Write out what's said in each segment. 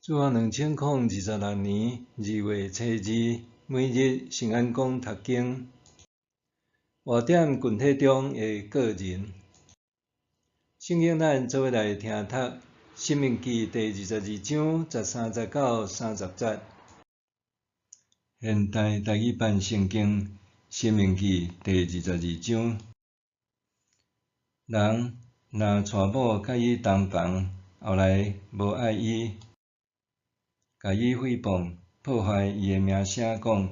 主後2026年2月初2，每日聖安講讀經，活佇群體中的個人。聖經咱做伙來聽讀《申命記》第22章13節到30節。現代台語版聖經《申命記》第二十二章，人若娶某佮伊同房，後來無愛伊，共伊誹謗，破壞伊的名聲，講：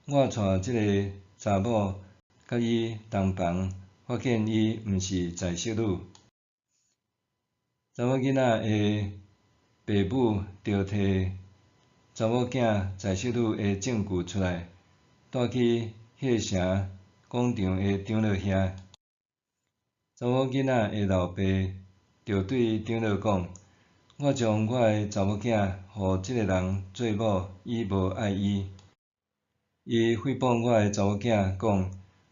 我娶這个查某佮伊同房，發現伊毋是在室女。查某囡仔的爸母著提查某囝在室女的證據出來，帶去彼个城廣場的長老遐。查某囡仔的老爸著對長老講：我將我的查某囝予這个人做某，伊無愛伊。伊誹謗我的查某囝，講：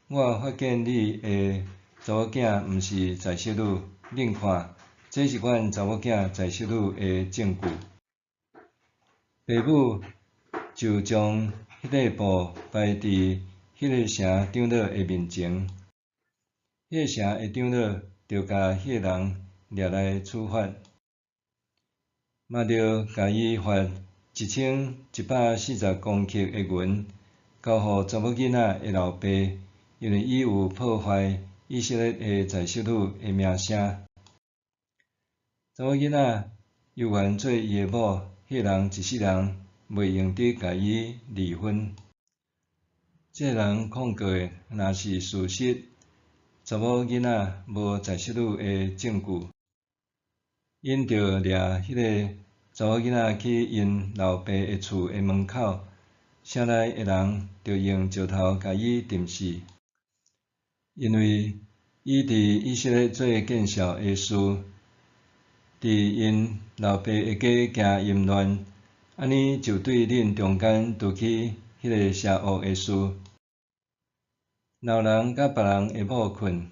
我發現你的查某囝毋是在室女，恁看，這是阮查某囝在室女的證據。爸母就將彼塊布擺佇彼个城長老的面前，彼个城的長老就共彼个人掠來處罰。嘛著共伊罰1140公克的銀，交予查某囡仔的老爸，因為伊有破壞以色列的在室女的名聲。查某囡仔猶原做伊的某，彼个人一世人袂用得共伊離婚。這个人控告的若是事實，查某囡仔無在室女的證據，𪜶著掠彼个查某囡仔去𪜶老爸的厝的門口，城內的人著用石頭共伊釘死，因為伊佇以色列做見笑的事，佇𪜶老爸的家行淫亂，按呢就對恁中間除去彼个邪惡的事。若有人佮別人的某睏，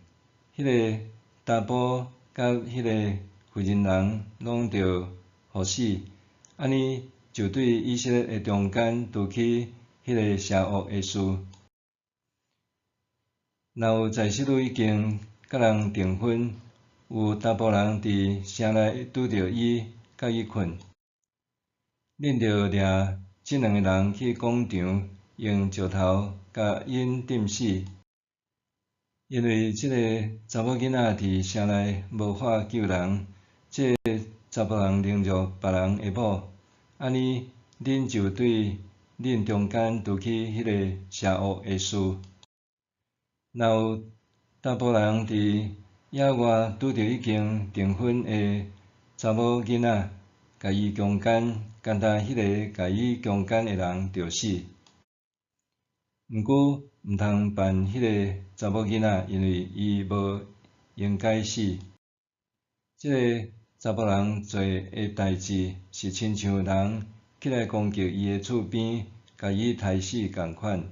彼个查埔佮彼个婦人人攏著予死，按呢就對以色列的中間除去彼个邪惡的事。若有在室女已經佮人訂婚，有查埔人佇城內拄著伊，佮伊睏，恁著掠這兩个人去廣場，用石頭共𪜶釘死，因為這个查某囡仔佇城內無法救人，這个查埔人凌辱別人的某，按呢恁就對恁中間除去彼个邪惡的事。若有查埔人佇野外拄著已經訂婚的查某囡仔，共伊強姦，干焦彼个共伊強姦的人著死。毋過毋通辦彼个查某囡仔，因為伊無應該死。這个查埔人做的代誌是親像人起來攻擊伊的厝邊，共伊刣死仝款。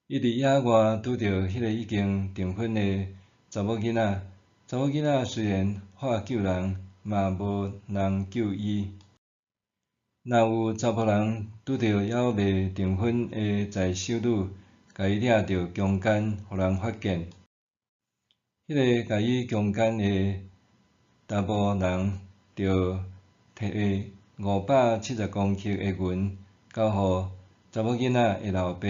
伊佇野外拄著彼个已經訂婚的查某囡仔，查某囡仔雖然喊救人，嘛無人救伊。若有查埔人拄著猶未訂婚的在室女，共伊掠著強姦，予人發現，彼个共伊強姦的查埔人，著提570公克的銀，交予查某囡仔的老爸，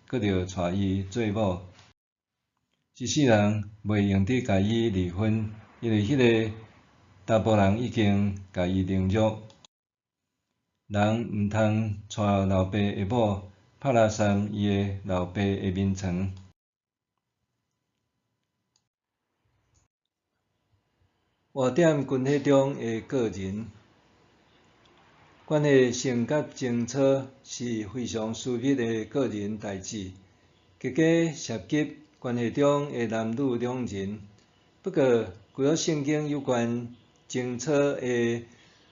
閣著娶伊做某。一世人袂用得共伊離婚，因為彼个查埔人已經共伊凌辱。人毋通娶老爸的某，拍垃圾伊的老爸的眠床。活佇群體中的個人，關係性佮貞操是非常私密的個人代誌，加加涉及關係中的男女兩人。不過，舊約聖經有關貞操的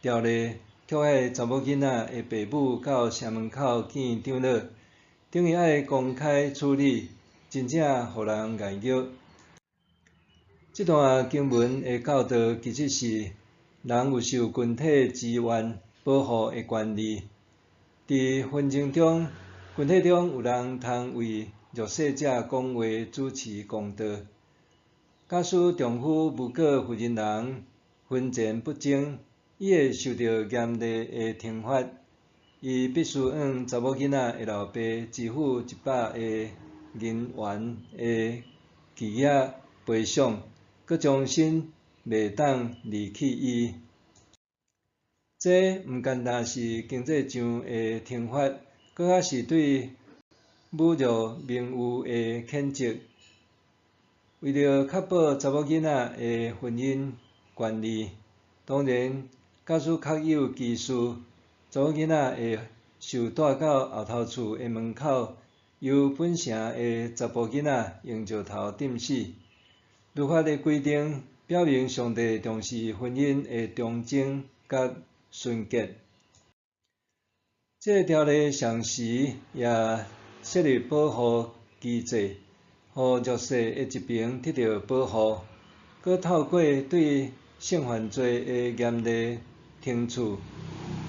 條例，卻愛查某囡仔的爸母到城門口見長老，等於愛公開處理，真正予人礙搝。這段經文的教導其實是，人有受群體之約，保護的權利。佇紛爭中，群體中有人通為弱勢者講話、主持公道。假使丈夫誣告婦人人婚前不貞，伊會受著嚴厲的懲罰。伊必須向查某囡仔的老爸支付100個銀元的巨額賠償，閣終身袂當離棄伊。這毋干焦是經濟上的懲罰，閣較是對侮辱名譽的譴責。為著確保查某囡仔的婚姻權利，當然，假使確有其事，查某囡仔會受帶到後頭厝的門口，由本城的查埔囡仔用石頭擲死。律法的規定表明上帝重視婚姻的忠貞佮純潔。這个條例同時也設立保護機制，予弱勢的一邊得著保護，閣透過對性犯罪的嚴厲懲處，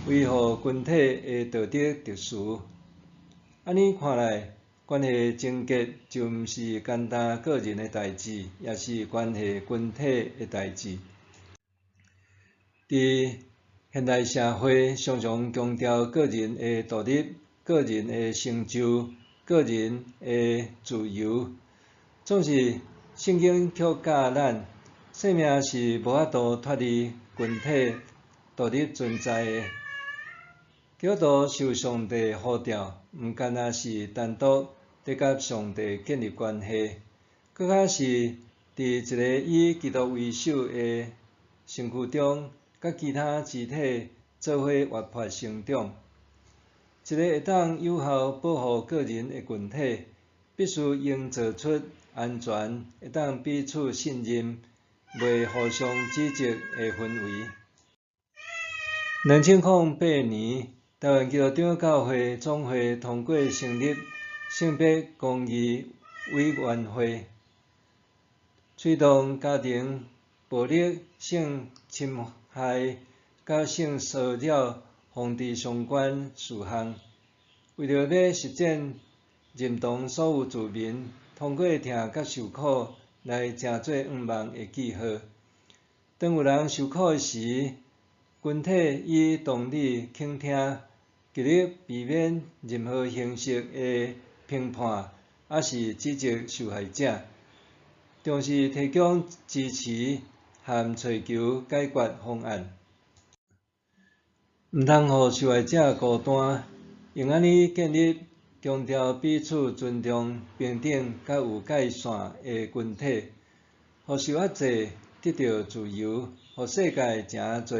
維護群體的道德秩序。按呢看來，關係貞潔就毋是干焦個人的代誌，也是關係群體的代誌。佇現代社會，常常強調個人的獨立、個人的成就、個人的自由。總是聖經卻教咱，生命是無法度脫離群體獨立存在的。基督徒受上帝呼召，毋干焦是單獨佇佮上帝建立關係，閣較是佇一个以基督為首的身軀中，佮其他肢體做伙活潑成長。一個會當有效保護個人的群體，必須營造出安全、會當彼此信任、袂互相指責的氛圍。2008年，台灣基督長教會總會通過成立性別公義委員會，推動家庭暴力、性侵害佮性騷擾防治相關事項。為著欲實踐認同所有住民通過疼佮受苦來成做向望的記號。當有人受苦時，群體以同理傾聽，極力避免任何形式的評判，抑是指責受害者，重視提供支持和尋求解決方案。毋通予受害者孤單，用按呢建立強調彼此尊重、平等佮有界線的群體，予受壓制得著自由，予世界成做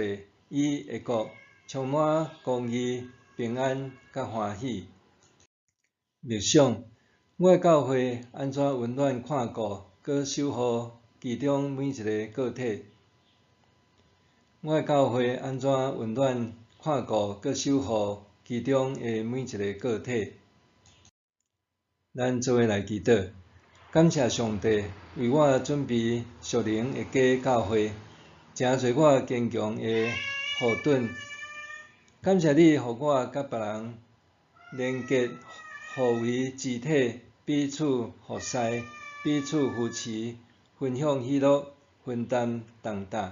伊的國，充滿公義、平安佮歡喜。默想，我的教會按怎溫暖看顧閣守護其中每一个個體？我的教會按怎溫暖看顧閣守護其中的每一个個體？咱做伙來祈禱，感謝上帝為我準備屬靈的家教會，成做我堅強的後盾。感謝你予我佮別人連結，互為肢體，彼此服侍，彼此扶持，分享喜樂，分擔重擔。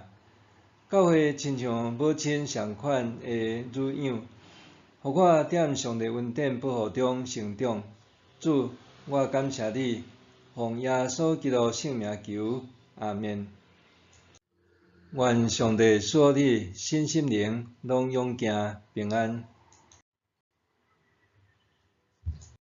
教會親像母親仝款的乳養，予我踮上帝恩典保護中成長。主，我感謝你，奉耶穌基督聖名求，阿們。願上帝賜予你身心靈攏勇健平安。